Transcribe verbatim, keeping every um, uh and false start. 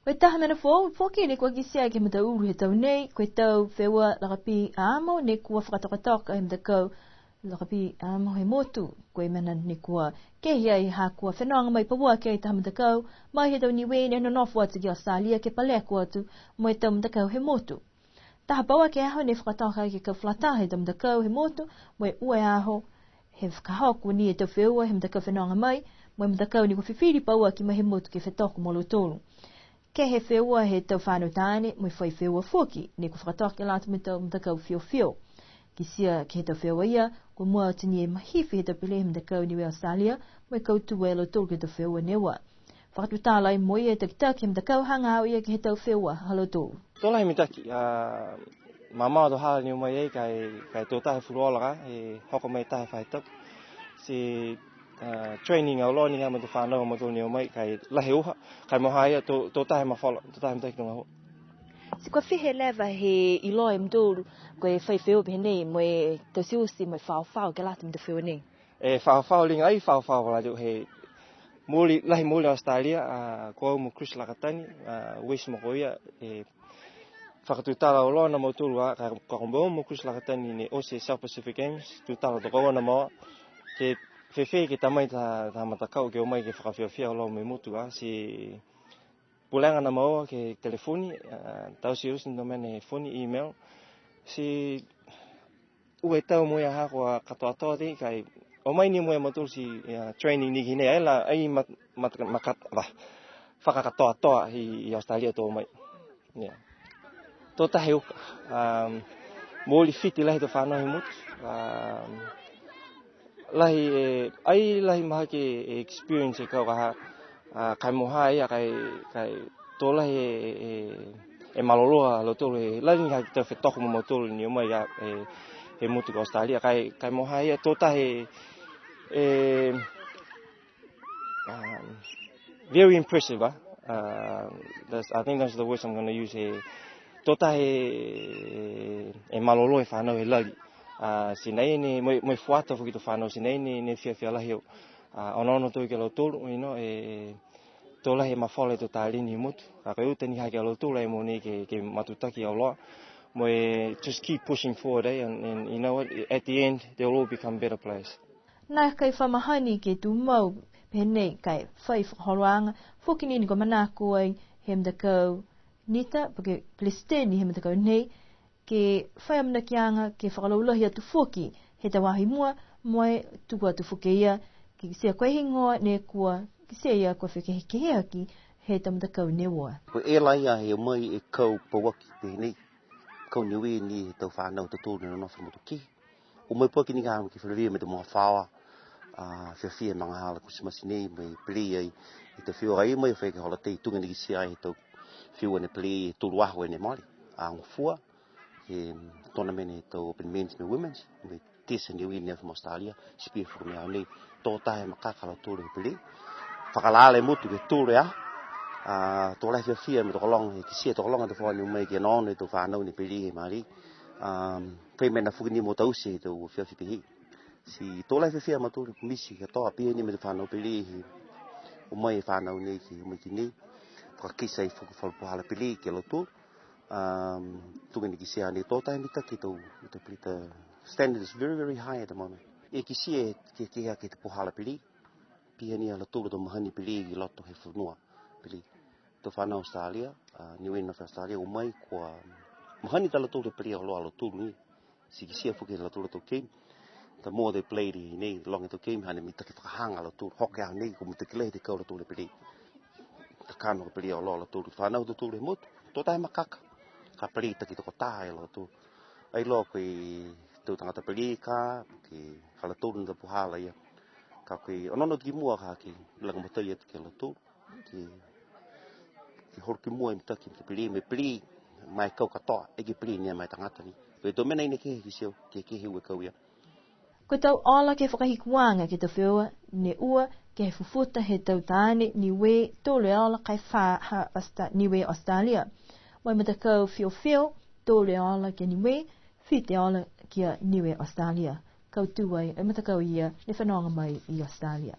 Ko e taha mena foou foki ne kua kitia ke he mataulu he tau nei, ko e tau feua lakapī amo ne kua fakatokatoka he matakau lakapī amo he motu. Ko e mena ne kua kehe ai ha kua fenoga mai pauaki ai taha matakau mai he tau Niue ne nonofo atu ki Australia ke paleko atu mo e tau matakau he motu. Taha pauaki aho ne fakatoka ai ke he kau fakalataha he tau matakau he motu, mo e ua e aho he fakahoko ni e tau feua he matakau fenoga mai, mo e matakau ne kua fifili pauaki mai he motu ke fetoko mo lautolu. Ke he feua he tau fanau taane, mo e fai feua foki, ne kua fakatoka ke lata mo e tau matakau fiofio. Kitia ke he tau feua ia, kua mua atu ni e mahifi he tau pele he matakau Niue Australia, mo e kautū e lautolu ke he tau feua ne ua. Fakatutala ai mo ia e takitaki he matakau hagaao ia ke he tau feua ha lautolu. To lahi e mitaki, a, mamao to hala ne o mai ai, ka e, ka e to taha e fuluola ka, e hoko mai taha e faahi tapu. Ti, a, training auloa ni ha mo e tau fanau ha mautolu ne o mai, ka e lahi e uha, ka e mo ha ia to, to taha e mafola, to taha e mitaki to gahua. Ti kua fiha e leva he iloa e mautolu, ko e fai feua pehē nei, mo e taute oti, mo e faofao ke lata mo e tau feua nei? E faofao liga ai, faofao vala liu he mooli, lahi mooli Australia, a, ko au mo Chris Lakatani, a, Wes mo ko ia, e fakatutala auloa na mautolu a, ka, ka ko au mo Chris Lakatani ne oti e South Pacific Games, tutala tokoua na maua, ke fēfē ke ta mai ta, ta matakau ke o mai ke fakafiafia auloa mo e motu a, ti pulega na maua ke telefoni, a, taute oti ni e tau mena he foni, email, ti ua e tau mo e ha kua katoatoa ti ka e o mai ni mo e mautolu ti, ia, training ni ki nei, ai la, ai ma, ma, ma ka, va, fakakatoatoa i, i Australia to o mai. Ia. To taha e uka, um, mooli fiti lahi e tau fanau he motu, um, lahi, e, ai lahi mahaki e experience e kau ka ha, a, ka e mo ha ia, ka e, ka e to lahi e, e, e malolō a lautolu, e lali ni ha ke he tau fetoko mo mautolu ne o mai a, e, he motu ko Australia, ka e, ka e mo ha ia, to taha e, e, um, very impressive, a. Uh, that's, I think that's the words I'm gonna use, e, to taha e, e malolō e fanau he lali. A, ti nai ne, mo e, mo e fuata foki e tau fanau, ti nai ne, ne fiafia lahi au. A, onoono atu ki a lautolu, you know, e, to lahi e mafola e tau taleni he motu. Ka ko e uta ni ha ki a lautolu, e mogonei ke, ke matutaki auloa. Mo e just keep pushing forward, eh, and, and you know what, at the end, they'll all become better players. Nākai fa mahani ke tumau pehē nei, ka e fai fakaholoaga foki ni ne kua manako ai he matakau NITA, po ke Pelesiteni he matakau nei, ke fai amanakiaga ke fakalaulahi atu foki he tau aho i mua, mo e tuku atu foki e ia, ke kitia ko e heigoa ne kua kitia e ia kua fekehekeheaki he tau matakau ne ua. Ko e laia he o mai e kau pauaki pehē nei, kau Niue ni he tau fanau ha tautolu ne nonofo he motu kehe. O mai pauaki ni ka ke feleveia mo e tau magafaoa, a, fiafia e magahala Kirisimasi nei, mo e pelē ai e tau feua, ai mo e fai ke holiday, tuga ni kitia ai e tau feua ne pelē he tolu aho ne mole, a, Gofua, he tournament he tau Open Men's mo e Women's, mo e Test Niue ne afi mo Australia, ti pihia foki mo e aho nei, to taha e makaka a lautolu he pelē. Fakalaulahi e motu ke tolu e aho, a, to lahi e fiafia mo e tokologa, he kitia e tokologa e tau feua ne o mai ke onoono e tau fanau ne pelē he malē. A, fai mena foki ni mo taute e tau afiafi pehē. Ti to lahi e fiafia a mautolu, komiti katoa, pihia ni mo e tau fanau pelē he o mai e fanau nei ke o mai ki nei. Fakakite ai foki e falu puhala pelē ki a lautolu. Um, tuga ni kitia ni, to taha e mitaki e tau, e tau pelē, the standard is very, very high at the moment. E kitia e ke, ke, ke he tau puhala pelē, pihia ni ha lautolu a tau mahani pelē i loto he fonua pelē. Tau fanau Australia, a, Niue North Australia, o mai kua mahani tala lautolu he pelē auloa a lautolu ni. Ti kitia foki ha lautolu a tau game. The more they play, the, nei, loga e tau game, hane mitaki fakahaga a lautolu. Hoko e aho nei, kua mitaki lahi e kau ha lautolu he pelē. Kakano ke pelē auloa a lautolu. Fanau ha tautolu he motu, to taha e makaka. Ka pelē taki tokotaha a lautolu. Ai loa ko e tau tagata pelē ka, ke ha lautolu a tau puhala ia. Ka ko e onoono ki mua ka ke lagomatai atu ki a lautolu. Ke, ke holo ki mua e mitaki, ke pelē, mo e pelē ma e kau katoa, e ke pelē ni ma e tagata ni. Ko e tau mena ia ne kehe kitia au, ke, kehe ua e kau ia. Ko e tau ola ke he fakahikuaga ke he tau feua ne ua, ke he fufuta he tau taane Niue, tolu e ola ka e fā ha Austa-, Niue Australia. Mo e matakau fiofio, tolu e ola ki a Niue, fitu e ola ki a Niue Australia. Kautū ai e matakau ia ne fenoga mai i Australia.